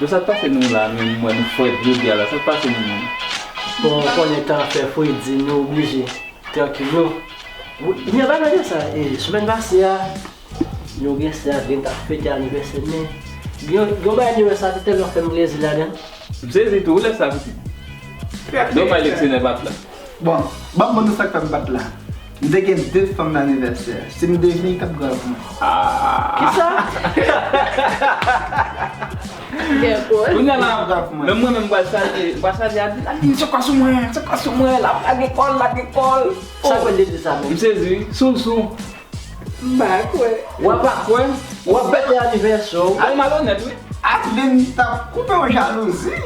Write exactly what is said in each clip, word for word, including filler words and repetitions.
Yo, sa k pase nou la menm, mwen, nou frèt jodi a la, sa k pase nou menm? Bon, ou konnen tan ap fè fredi, nou oblije trankil nou. Wi, men pa gade sa, e, semèn pase a, nou gen sa, gen t ap fete anivèsè, men gen, gen bagay nou wè sa te tèlman fè m plezi ladan. M sezi tou, lè sa pitit. Domaj leksionè pa t la. Bon, ban m di w sa k fè m pa t la. M te gen de fanm nan anivèsè. Si m te vini, li t ap grav mwen. Ah. Kisa? Kounye a la, menm mwen menm, m pral salye, m pral salye Adeline, se kwa sou mwen, se kwa sou mwen, l ap lage kò l, lage kò l. Sa kwè l te di sa menm? M sezi, wi. Sou, sou. M pa kwè. W ap pa kwè? W ap fete anivèsè w. Ou malonèt, wi. Adeline t ap koupe w jalouzi.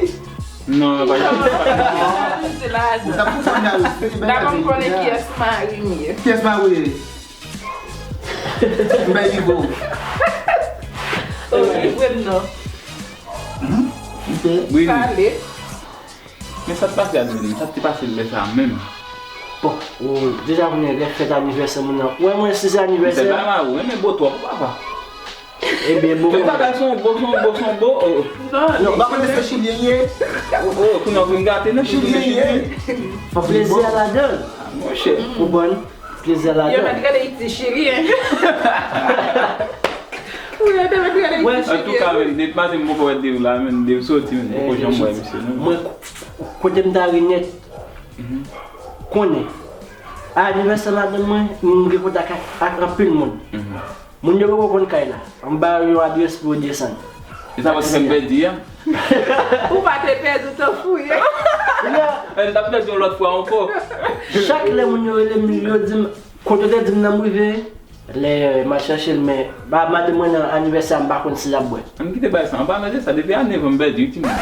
Non, pa jalouzi. Jalouzi la. Ou t ap koupe w jalouzi. Dabò m konnen kiyès mari m ye. Kiyès mari w ye? M bay nivo. Oh, li vre m non. Mhm. Ok. Pale. Men sa t pase a, Didi? Sa t te pase lè sa a menm? Bon, ou deja konnen lè fèt anivèsè moun nan. Ou wè mwen si se anivèsè. Msye Bama, ou renmen bo twòp, papa. Ebyen, bo. Tout bagay se yon bo, se yon bo, se yon bo. Oh. Non, non, pa konn se chilyen ye. Oh, oh, kounye a w vin gate nan chilyen ye. Fòk li bon. Plezi a ladan l. Ah, monchè. Konprann? Plezi a ladan l. Yo mèt gade Iti chilyen. Wi, yo te mèt gade Iti chilyen. Antouka, menm, depi maten m poko wè Dave la, menm, Dave soti, menm, m poko janm wè misye, non. Mwen, kote m ta ri nèt, konnen. Anivèsè madanm mwen, m gen kontak ak, ak anpil moun. Moun yo poko konn kay la. M ba yo yon adrès pou yo desann. E sa pa t fè m pèdi a? Ou pa te pèdi, ou te fouye. N t ap pèdi yon lòt fwa ankò. Chak lè moun yo rele m, yo di m, kote w te di m nan m rive, lè m al chèche l, men ba madanm mwen nan anivèsè a, m pa konn si l ap bwè. Ann kite bagay sa, ann pa mete sa, depi a nèf an m pèdi wi timoun.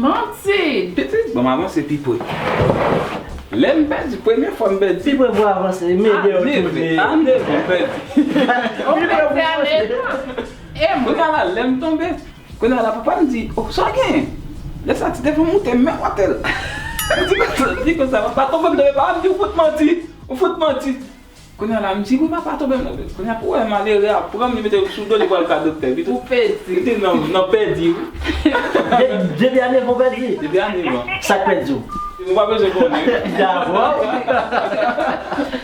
Manti! Pitit, ban m avanse pi pre. Lè m pèdi, premye fwa m pèdi. Pi pre pou avanse, men de yo tounen. A nèf an m pèdi. Ou pèdi a nèf an. E mwen. Kounye a la, lè m tonbe, kounye a la, papa m di, "Oh, sa w gen?" Lè sa, ti devan moute, m men wate l. M di konsa, di konsa, "Papa, tonbe m tonbe." Papa m di, "Ou fout manti, ou fout manti." Kounye a la, m di, "Wi, papa, tonbe m tonbe." Kounye a, pou wè malere a pran m, li mete m sou do, li pral ka doktè. Li te, ou pèdi. Li te nan, nan pèdi, wi. De-, depi a nèf an, ou pèdi? Depi a nèf an. Sa k pèdi w? Ou pa bezwen konnen. Dakò.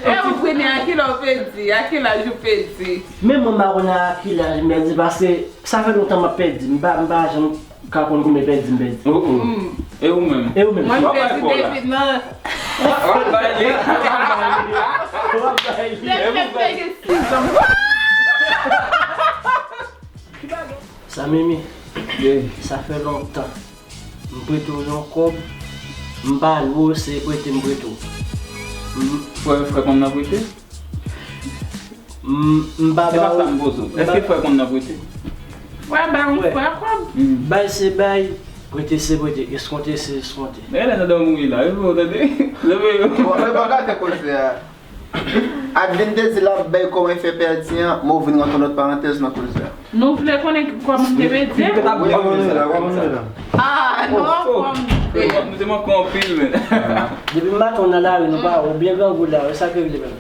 E ou premye, a kilè ou pèdi? A ki laj ou pèdi? Men mwen, m pa konn a ki laj m pèdi, paske sa fè lontan m ap pèdi. M pa, m pa janm ka konn konbyen pèdi m pèdi. Oh, oh. E ou menm? E ou menm? Mwen pèdi depi nan. W ap bay li. W ap bay li. Depi m te gen sis an. Sa Mimi, sa fè lontan. M prete w yon kòb, m pa lwe w, se prete m prete w. M, frè, frè konn nan prete? M, m pa ba w. Se pa sa m poze w. Èske frè konn nan prete? Frè ba yon frè kòb. Bay se bay, prete se prete, eskonte se eskonte. Men lè nan dòmi w ye la, reve w tande. Reve w. Bon, men pa gate koze a. Adeline te di l ap bay kòman l fè pèdi an, men w vin rantre yon lòt parantèz nan koze a. Nou vle konnen kòman m te pèdi? Wi, wi, wi, wi. Ah, non, kòm. Nou te manke anpil, men. Depi maten w nan lari, nou pa wè w byen grangou la, e sa k regle menm.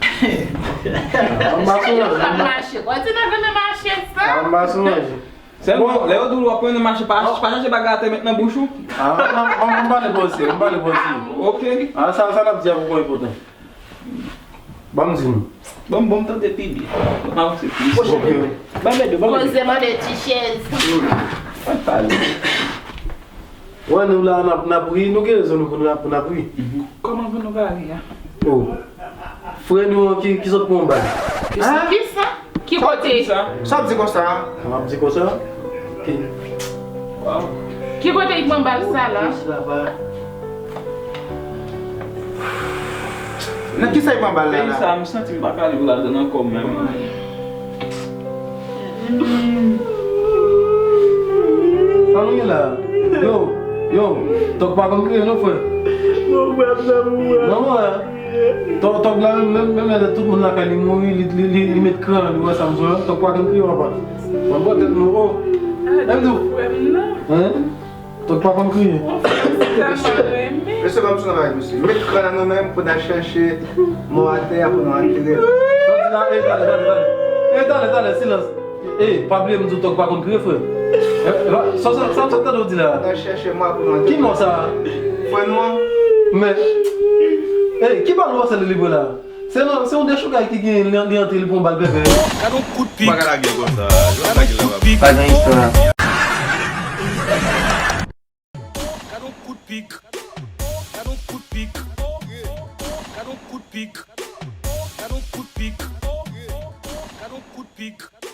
Anba sou anje. Sa mache. Kòm ti nan vin mache sa. Anba sou anje. Sèlman, lè yo di w w ap pran nan mache, pa, pa chache bagay atè met nan bouch ou. Ah, m, m, m pale pòse, m pale pòse. Ok. Ah, sa, sa n ap di a poko enpòtan. Ban m di nou. Ban m, ban m tande pi byen. Ban m avanse plis. Pwoche men. Ban m ede, ban m ede. Koze mande ti chèz. Mwen pale. Wè nou la, n ap, n ap ri, nou gen rezon nou pou n ap, n ap ri. Kòman pou nou pa ri a? Oh. Frè nou an ki, ki sot pran yon bal. Kisa? Kisa? Ki kote? Sa w ap di konsa? Sa m ap di konsa? Ki kote li pran bal sa la? Nan kisa li pran bal la? Peyi sa, m santi m pa ka viv ladan l ankò menm. Sa nou ye la? Yo, yo, Tòg pa konn kriye non, frè. Mon frè m nan mouri. Nan mouri. Tòg, Tòg la menm, menm, menm lè tout moun lakay li mouri, li, li, li, li met kran li wè sa m sou la. Tòg pa konn kriye, papa. Mwen bò tèt nou, oh. Menm tou. Frè m nan. Hein? Tòg pa konn kriye. Mon frè m, se tèlman renmen. Mesye, ban m sou nan bagay, mesye. Met kran nan nou menm pou n al chèche mò atè a pou nou antere l. Sa w di la, eh, talè, talè, talè. Eh, talè, talè, silans. Eh, pa bliye m di w Tòg pa konn kriye, frè. Sa sa sa sa tande w di la? Nan chèche mwen pou mwen. Ki non sa? Frè nou an. Men, ey, ki bal ou panse li libre la? Se non, se yon dechoukay ki gen li, li antre li pran bal pèpè. Gad yon kout pik. Pa ka lage l konsa. Yo lage l la. Pa gen istwa. Gad yon kout pik. Gad yon kout pik. Gad yon kout pik. Gad yon kout pik. Gad yon kout pik.